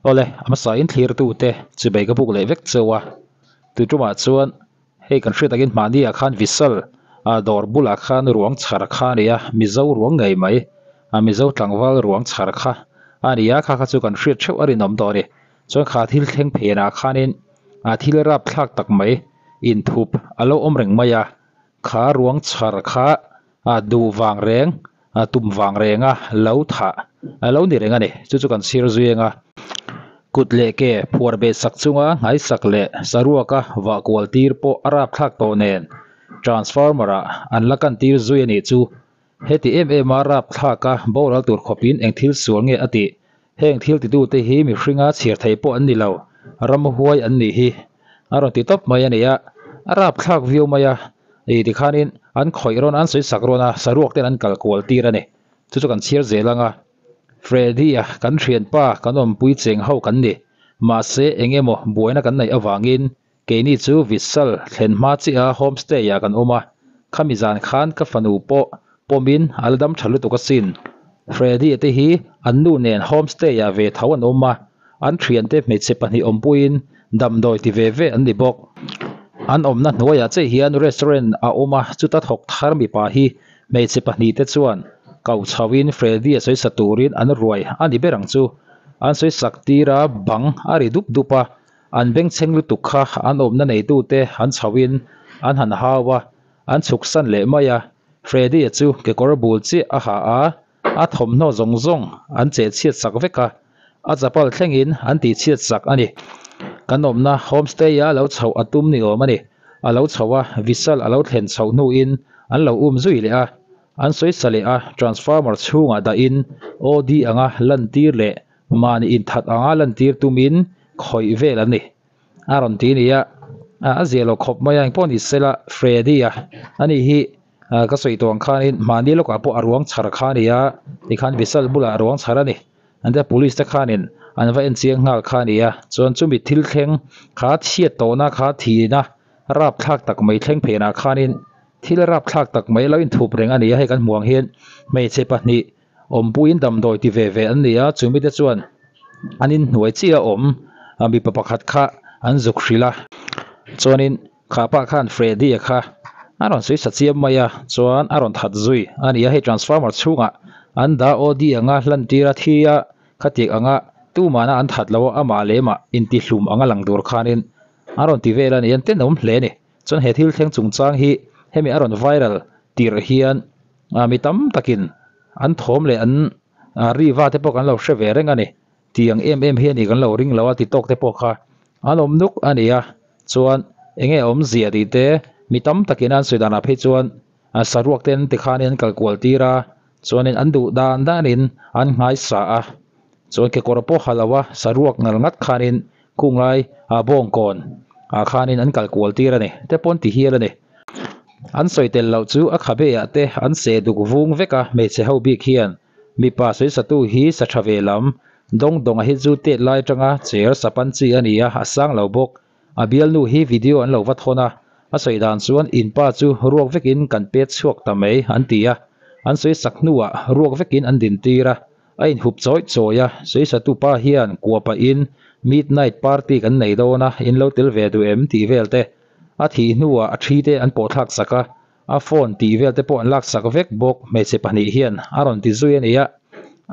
Awle, a hmasa in thlirtute chibei ka buk leh vek cheu a, tuitumah chuan hei kan hriat takin mahni ah khan Vishal ah dawr bulah khan ruang chhar kha a ni a, Mizo ruang ngei mai a Mizo tlangval ruang chhar kha a ni a, kha kha chu kan hriat theuh a rinawm tawh a ni. Chuan kha thil thleng phenah khanin a thil rapthlak tak mai inthup a lo awm reng mai a, kha ruang chhar kha a duh vang reng a tum vang reng a lo thah a lo ni reng a ni. Chu chu kan chhir zui eng a, kut leh ke phuar beh sak chunga nghaisak leh saruaka vah kual tir pawh a rapthlak tawh nen transformer ah an la kan tir zui a nih chu. Heti em em a rapthlak a boral tur khawpin eng thil sual nge a tih? Heng thil titute hi mihringa chhiar thei pawh an ni lo, ramhuai an nih hi a rawn ti tawp mai a ni a, a rapthlak viau mai a. Ih tikhanin an khawih rawn a, an sawi sak rawn a, saruak ten an kal kual tir a ni. Chu chu kan chhiar zel ang a, Freddy-a kan thianpa kan awmpui cheng ho kan ni. Mahse eng emaw buaina kan neih avangin keini chu Vishal thlen hma chiah a homestay ah kan awm a, khami zan khan ka fanu pawh pawmin a la dam tha lutuk asin. Freddy-a te hi an nu nen homestay ah ve tho an awm a, An thiante hmeichhe pahnih awmpuiin damdawi ti ve ve an ni bawk. An awmna hnuaiah che hian restaurant a awm a, chuta thawk thar mipa hi hmeichhe pahnih te chuan kau chhoin Freddy a sawisa turin an ruai a ni ber ang chu. An sawi sak tir a, bang a ri dup dup a, an bengchheng lutuk kha an awmna neitute an chhoin an han hau a, an chhuksan leh mai a. Freddy-a chu kekawr bul chiah a ha a, A thawmhnaw zawng zawng an cheh chhiat sak vek a, a chapal thlengin an tih chhiat sak a ni. Kan awmna homestay a lo chhoh a tum ni awm a ni. A lo chho a, Vishal a lo thlen chhoh hnuin an lo um zui leh a. An sawi sa leh a, transformer chhungah dahin OD anga lantir leh mahni inthat anga lantir tumin khawih vel a ni. A rawn ti a ni a, a zia lo khawp mai a, engpawh ni sela Freddy-a a nih hi. Ka sawi tawh ang khanin mahni lawkah pawh a ruang chhar kha a ni a, tikhan Vishal bulah a ruang chhar a ni. An tia police te khanin an va en chiang nghal kha a ni a, chuan chumi thil thleng kha chhiat tawhna kha thihna rapthlak tak mai thleng phenah khanin thil rapthlak tak mai lo inthup reng a ni a, hei kan hmuh ang hian hmeichhe pahnih awmpuiin damdawi ti ve ve an ni a, chumi te chuan an inhnuai chiah a awm mipa pakhat kha an zuk hrilh a, chuanin. Kha pa khan Freddy-a kha a rawn sawi sa chiam mai a, chuan a rawn that zui a ni a, hei transformer chhungah an dah OD anga hlantir a thi a, khatiang anga tumahna an that lo a, amah leh amah intihlum anga lang tur khanin a rawn ti vel a ni, an tenawm hle a ni. Chuan he thil thleng chungchang hi hemi a rawn viral tirh hian mi tam takin an thawm leh an riva te pawh kan lo hre ve reng a ni. Tiang em em hi a ni kan lo ring lo a ti tawk te pawh kha an awm nuk a ni a, chuan enge a awmzia tih te mi tam takin an sawi danah phei chuan saruak te an ti khanin an kal kual tir a, chuanin an duh dan danin an nghaisa a, chuan kekawr pawh ha lo a saruak ngal ngat khanin khunglai bawngkawn ah khanin an kal kual tir a ni te pawh an ti hial a ni. An sawi tel loh chu a khabe ah te an seh duk vung vek a hmeichhe ho bik hian. Mipa sawisatu hi sa tha ve lam, dawng dawng a hi chu tet lai atanga cher sapan chi a ni a, a sang lo bawk. A bialnu hi video an lo va thawn a, a sawi dan chuan in pa chu ruak vekin kan pet chhuak ta mai an ti a, an sawi sak hnuah ruak vekin an din tir a, a inhup chawi chawi a, sawisatu pa hian kua pahin midnight party kan nei dawn a, in lo tel ve duh em tih vel te a thih hnuah a thi te an pawhthlak sak a, A phone tih vel te pawh an laksak vek bawk hmeichhe pahnih hian a rawn ti zui a ni a,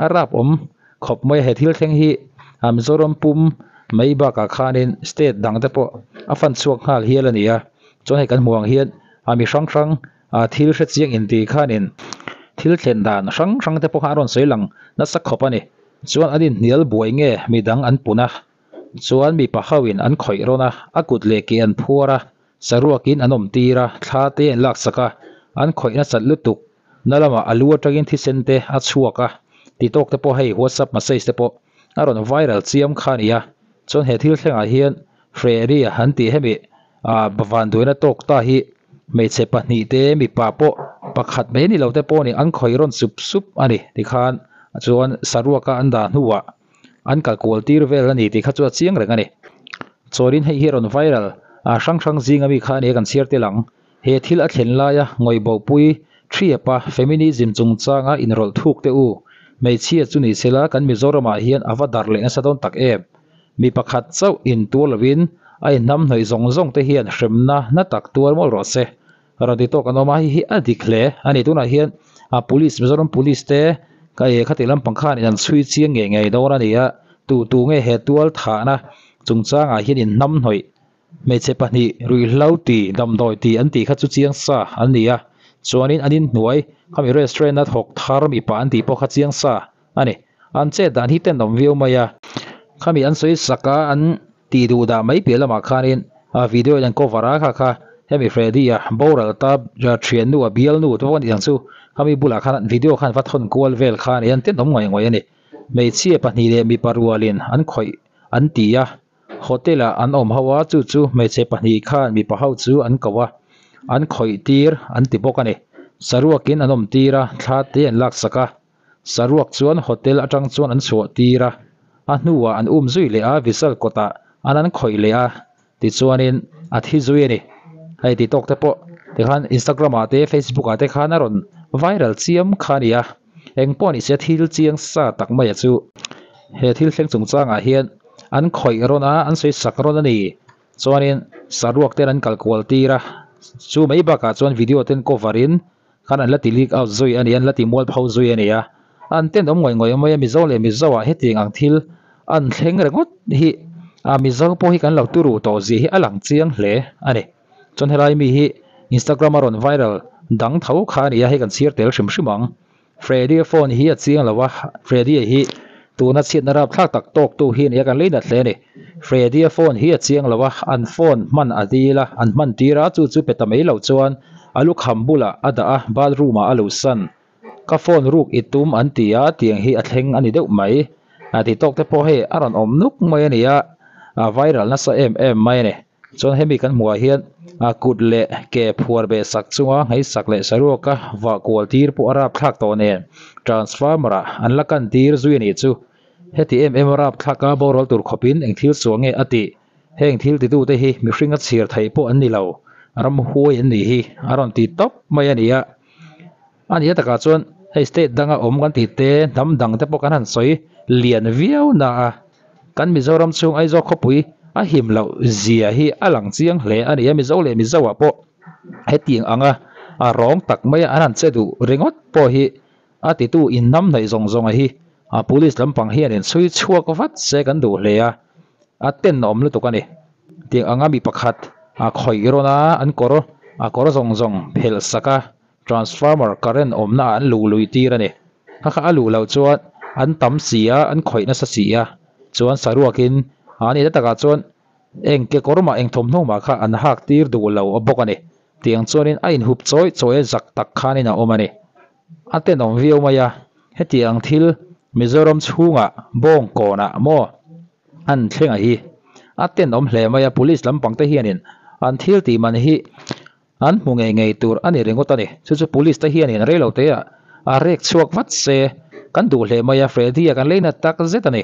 a rap awm khawp mai a he thil thleng hi a Mizoram pum mai bakah khanin state dang te pawh a fan chhuak nghal hial a ni a, chuan hei kan hmuh ang hian a mi hrang hrang a thil hre chiang inti khanin thil thlen dan hrang hrang te pawh kha a rawn sawi lang nasa khawp a ni, chuan an inhnial buai nge midang an pun a, chuan mipa ho in an khawih rawn a, a kut leh ke an phuar a. Saruakin an awm tir a, thla te an laksak a, an khawih nasat lutuk. Na lamah a lu atangin thisen te a chhuak a, ti tawk te pawh hei WhatsApp message te pawh a rawn viral chiam kha a ni a. Chuan he thil thlengah hian Freddy-a an tih hemi vanduaina tawk ta hi hmeichhe pahnih te mipa pawh pakhat mai ni lo te pawh nih an khawih rawn sup sup a ni tikhan chuan saruaka an dah hnuah an kal kual tir vel a ni tih kha chu a chiang reng a ni. Chawlin hei hi a rawn viral a hrang hrang zinga mi kha a ni a kan chhiar tel ang. He thil a thlen laia ngawihbohpui Thriapa feminism chungchanga inrawlh thuk te u. Hmeichhia chu ni sela kan Mizoramah hian a va darh leh nasa dawn tak em? Mi pakhat chauh in tuar lovin a inhnamhnawih zawng zawng te hian hremna na tak tuar mawlh rawh se. Rawn ti tawk an awm a, hei hi a dik hle a ni. Tunah hian a police Mizoram police te ka eh khati lampang khan in an chhui chiang ngei ngei dawn a ni a, tu tu nge he tual thahna chungchangah hian inhnamhnawih Hmeichhe pahnih ruihhlo ti damdawi ti an tih kha chu chiang sa an ni a, chuanin an inhnuai khami restaurant a thawk thar mipa an tih pawh kha chiang sa a ni. An chet dan hi tenawm viau mai a, khami an sawi sak a an tih duh dah mai piah lamah khanin video in an cover a kha kha hemi Freddy a boral ta thiannu a bialnu te pawh a nih ang chu khami bulah khan video khan va thawn kual vel kha a ni an tenawm ngaih ngaih a ni. Hmeichhia pahnih leh mipa rualin an khawih an ti a. Hotel ah an awm ho a, chu chu hmeichhe pahnih khan mipa ho chu an ko a, an khawih tir an ti bawk a ni. Saruakin an awm tir a, thla te an lak sak a, saruak chuan hotel atang chuan an chhuah tir a, a hnuah an um zui leh a, Vishal kawtah an an khawih leh a, tichuanin a thi zui a ni. Hei ti tawk te pawh tikhan Instagram ah te Facebook ah te khan a rawn viral chiam kha a ni a, engpawh ni se thil chiang sa tak mai a chu. He thil thleng chungchangah hian an khawih rawn a, an sawi sak rawn a ni. Chuanin saruak ten an kal kual tir a, chu mai bakah chuan video ten cover in khan an la ti leak out zui a ni, an la ti mual pho zui a ni a. An tenawm ngawih ngawih mai a, Mizo leh Mizo ah hetiang ang thil an thleng ringawt hi a Mizo pawh hi kan lo turu tawh zia hi a lang chiang hle a ni. Chuan helai mi hi Instagram a rawn viral dang tho kha a ni a, hei kan chhiar tel hrim hrim ang. Freddy-a phone hi a chiang lo a, Freddy-a hi tuna chhiatna rapthlak tak tawktu hi a ni a, kan lei nat hle a ni. Freddy-a phone hi a chiang lo a, an phone hman a dil a, an hman tir a, chu chu pe ta mai lo chuan a lukham bulah a dah a, bathroom ah a luhsan. Ka phone ruk i tum an ti a, tiang hi a thleng a ni deuh mai. A ti tawk te pawh hei a rawn awm nuk mai a ni a, a viral nasa em em mai a ni. Chuan hemi kan hmuh ah hian a kut leh ke phuar beh sak chunga ngheisak leh saruaka vah kual tir pawh a rapthlak tawh nen transformer ah an la kan tir zui a nih chu. Heti em em a rapthlak a boral tur khawpin eng thil suah nge a tih? Heng thil titute hi mihring a chhiar theih pawh an ni lo, ramhuai an nih hi a rawn ti tawp mai a ni a. A nih takah chuan hei state danga awm kan tih te hnam dang te pawh kan han sawi lian viau na a, kan Mizoram chhung Aizawl khawpui a him loh zia hi a lang chiang hle a ni a, Mizo leh Mizo ah pawh hetiang anga a rawng tak maia an han che duh ringawt pawh hi a titu inhnam hnaih zawng zawng a hi a police lampang hian in chhui chhuak vat se kan duh hle a, a tenawm lutuk a ni. Tiang anga mi pakhat a khawih rawn a, an kawr a kawr zawng zawng phelh sak a. Transformer current awmna ah an luh lui tir a ni. Kha kha a luh loh chuan an tam si a, an khawih nasa si a, chuan saruakin a ni ta takah chuan eng kekawr mah eng thawmhnaw mah kha an hak tir duh lo bawk a ni. Tiang chuanin a inhup chawi chawi a zak tak khanin a awm a ni. A tenawm viau mai a, hetiang thil Mizoram chhungah Bawngkawnah maw an thleng a hi a tenawm hle mai a, Police lampang te hianin an thil tih man hi An hmu ngei ngei tur a ni ringawt a ni. Chu chu police te hianin reilo te ah a rek chhuak vat se kan duh hle mai a, Freddy-a kan lei nat tak zet a ni.